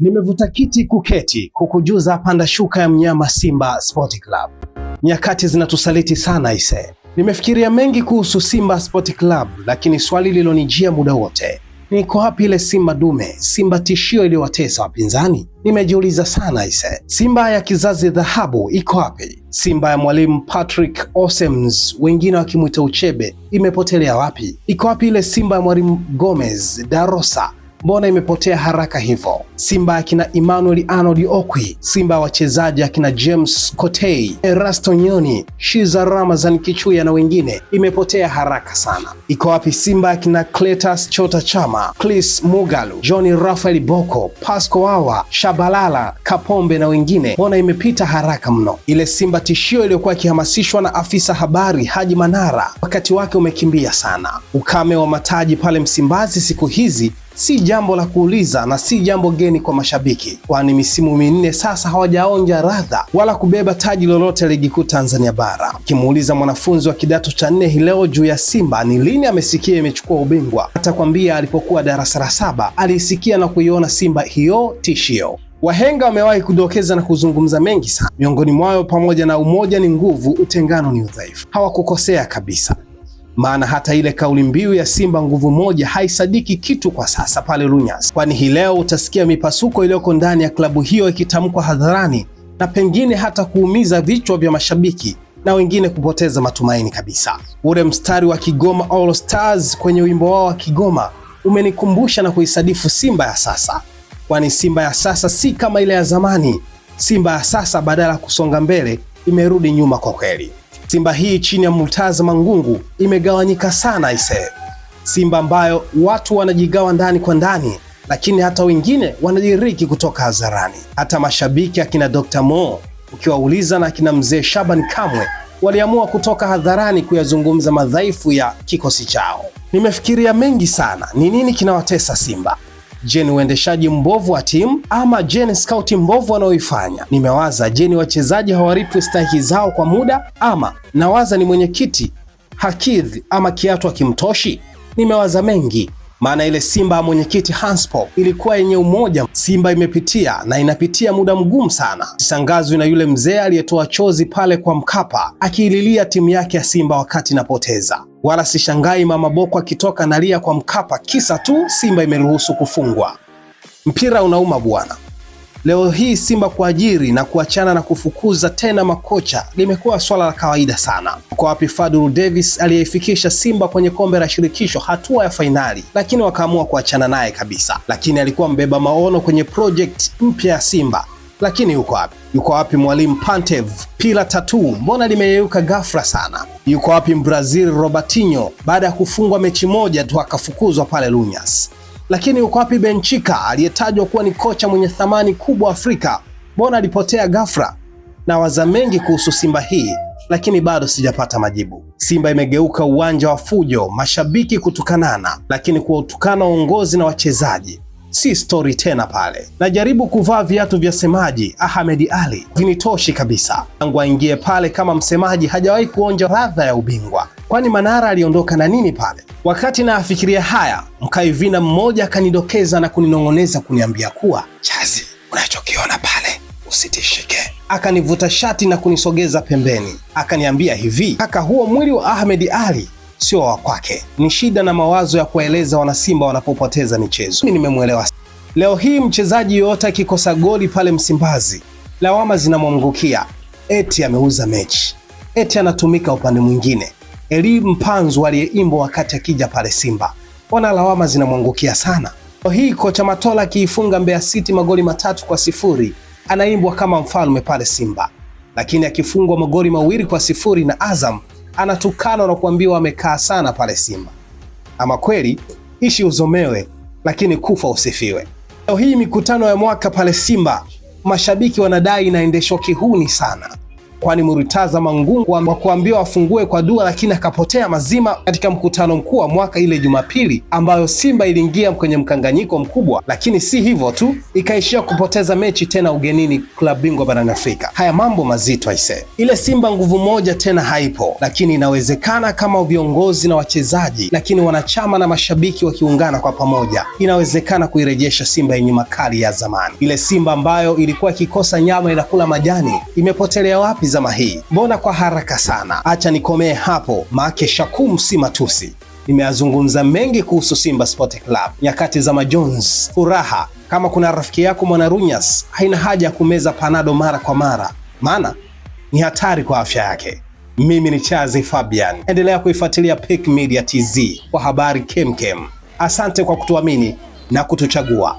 Nimevuta kiti kuketi kukujuza panda shuka ya mnyama Simba Sport Club. Nyakati zinatusaliti sana ise. Nimefikiria mengi kuhusu Simba Sport Club, lakini swali lilonijia muda wote, niko wapi ile Simba dume, Simba tishio iliyowatesa wapinzani? Nimejiuliza sana ise. Simba ya kizazi dhahabu iko wapi? Simba ya mwalimu Patrick Osems, wengine wakimwita Uchebe, imepotelea wapi? Iko wapi ile Simba ya mwalimu Gomez Darosa? Mbona imepotea haraka hivyo? Simba akina Emmanuel Arnold Okwi, Simba ya wachezaji akina James Kotei, Erasto Nyoni, Shiza Ramazan Kichuya na wengine imepotea haraka sana. Iko wapi Simba akina Cletus Chota Chama, Chris Mugalu, Johnny Rafael Boko, Pasco Wawa, Shabalala, Kapombe na wengine? Mbona imepita haraka mno? Ile Simba tishio iliyokuwa ikihamasishwa na afisa habari Haji Manara, wakati wake umekimbia sana. Ukame wa mataji pale Msimbazi siku hizi si jambo la kuuliza na si jambo geni kwa mashabiki, kwani misimu minne sasa hawajaonja radha wala kubeba taji lolote ligi kuu Tanzania bara. Ukimuuliza mwanafunzi wa kidato cha nne hii leo juu ya Simba ni lini amesikia imechukua ubingwa, atakwambia alipokuwa darasa la saba aliisikia na kuiona Simba hiyo tishio. Wahenga wamewahi kudokeza na kuzungumza mengi sana, miongoni mwao pamoja na umoja ni nguvu, utengano ni udhaifu. Hawakukosea kabisa, maana hata ile kauli mbiu ya Simba nguvu moja haisadiki kitu kwa sasa pale Lunyas, kwani hii leo utasikia mipasuko iliyoko ndani ya klabu hiyo ikitamkwa hadharani na pengine hata kuumiza vichwa vya mashabiki na wengine kupoteza matumaini kabisa. Ule mstari wa Kigoma All Stars kwenye wimbo wao wa Kigoma umenikumbusha na kuisadifu Simba ya sasa, kwani Simba ya sasa si kama ile ya zamani. Simba ya sasa badala ya kusonga mbele imerudi nyuma kwa kweli. Simba hii chini ya Murtaza Mangungu imegawanyika sana ise. Simba ambayo watu wanajigawa ndani kwa ndani, lakini hata wengine wanadiriki kutoka hadharani. Hata mashabiki akina Dr. Mo ukiwauliza na akina mzee Shaban Kamwe waliamua kutoka hadharani kuyazungumza madhaifu ya kikosi chao. Nimefikiria mengi sana, ni nini kinawatesa Simba? Je, ni uendeshaji mbovu wa timu ama je ni skauti mbovu wanaoifanya? Nimewaza, je ni wachezaji hawalipwi stahiki zao kwa muda, ama nawaza ni mwenyekiti hakidhi ama kiatu hakimtoshi? Nimewaza mengi, maana ile Simba ya mwenyekiti Hanspop ilikuwa yenye umoja. Simba imepitia na inapitia muda mgumu sana. Sishangazwi na yule mzee aliyetoa chozi pale kwa Mkapa akiililia timu yake ya Simba wakati inapoteza, wala sishangai mama Boko akitoka nalia kwa Mkapa kisa tu Simba imeruhusu kufungwa. Mpira unauma bwana. Leo hii Simba kuajiri na kuachana na kufukuza tena makocha limekuwa swala la kawaida sana. Kwa wapi Fadlu Davis aliyeifikisha Simba kwenye kombe la shirikisho hatua ya fainali, lakini wakaamua kuachana naye kabisa. Lakini alikuwa mbeba maono kwenye project mpya ya Simba, lakini yuko wapi? Yuko wapi mwalimu Pantev? Pila tatu mbona limeyeyuka ghafla sana? Yuko wapi Mbrazil Robertinho baada ya kufungwa mechi moja tu akafukuzwa pale Lunyas? Lakini yuko wapi Benchika aliyetajwa kuwa ni kocha mwenye thamani kubwa Afrika? Mbona alipotea ghafla? Na waza mengi kuhusu Simba hii, lakini bado sijapata majibu. Simba imegeuka uwanja wa fujo, mashabiki kutukanana, lakini kuwatukana uongozi na wachezaji si stori tena pale. Najaribu kuvaa viatu vya semaji Ahmed Ali, vinitoshi kabisa. Tangu aingie pale kama msemaji hajawahi kuonja ladha ya ubingwa. Kwani Manara aliondoka na nini pale? Wakati naafikiria haya, mkaivina mmoja akanidokeza na kuninong'oneza kuniambia kuwa Chazi, unachokiona pale usitishike. Akanivuta shati na kunisogeza pembeni, akaniambia hivi, kaka, huo mwili wa Ahmed Ali sio wa kwake, ni shida na mawazo ya kuwaeleza wanasimba wanapopoteza michezo. Mimi nimemwelewa. Leo hii mchezaji yoyote akikosa goli pale Msimbazi, lawama zinamwangukia, eti ameuza mechi, eti anatumika upande mwingine. Eli Mpanzu aliyeimbwa wakati akija pale Simba, wana lawama zinamwangukia sana. Leo hii kocha Matola akiifunga Mbeya City magoli 3-0 anaimbwa kama mfalme pale Simba, lakini akifungwa magoli 2-0 na Azam anatukanwa na kuambiwa amekaa sana pale Simba. Ama kweli ishi uzomewe, lakini kufa usifiwe. Leo hii mikutano ya mwaka pale Simba, mashabiki wanadai inaendeshwa kihuni sana. Kwani Murtaza Mangungu wa kuambiwa afungue kwa dua, lakini akapotea mazima katika mkutano mkuu wa mwaka ile Jumapili ambayo Simba iliingia kwenye mkanganyiko mkubwa. Lakini si hivyo tu, ikaishia kupoteza mechi tena ugenini, klabu bingwa barani Afrika. Haya mambo mazito aise. Ile Simba nguvu moja tena haipo, lakini inawezekana kama viongozi na wachezaji, lakini wanachama na mashabiki wakiungana kwa pamoja, inawezekana kuirejesha Simba yenye makali ya zamani. Ile Simba ambayo ilikuwa ikikosa nyama inakula majani, imepotelea wapi zama hii? Mbona kwa haraka sana? Acha nikomee hapo, maake shakum si matusi. Nimeyazungumza mengi kuhusu Simba Sport Club, nyakati za majonzi, furaha. Kama kuna rafiki yako mwanarunyas, haina haja ya kumeza panado mara kwa mara, maana ni hatari kwa afya yake. Mimi ni Chazi Fabian, endelea kuifuatilia Pick Media TZ kwa habari kemkem. Asante kwa kutuamini na kutuchagua.